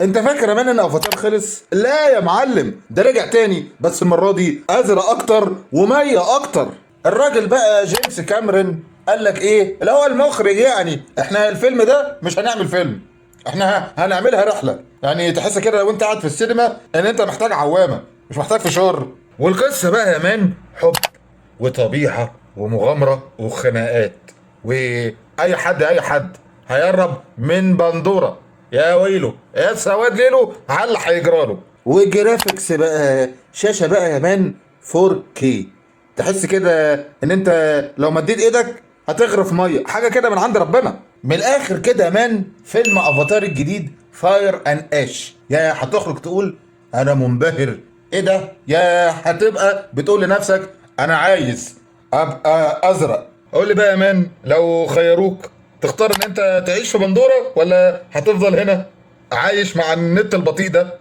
انت فاكر يا man ان افاتار خلص؟ لا يا معلم، ده رجع تاني، بس المرة دي ازرق اكتر ومية اكتر. الراجل بقى جيمس كاميرون قال لك ايه؟ اللي هو المخرج يعني، احنا الفيلم ده مش هنعمل فيلم، احنا هنعملها رحله. يعني تحس كده لو انت قاعد في السينما ان انت محتاج عوامه، مش محتاج فشار. والقصه بقى يا man حب وطبيعه ومغامره وخناقات، واي حد اي حد هيقرب من بندورة يا ويله يا سواد ليلة على اللي هيجراله. وال graphics بقى، شاشة بقى يا man 4K، تحس كده ان انت لو مديت ايدك هتغرف ميه، حاجة كده من عند ربنا. من الاخر كده يا man، فيلم افاتار الجديد Fire and Ash، يا هتخرج تقول انا منبهر ايه ده، يا هتبقى بتقول لنفسك انا عايز ابقى ازرق. قول لي بقى يا man، لو خيروك تختار ان انت تعيش في بندورة ولا هتفضل هنا عايش مع النت البطيء ده؟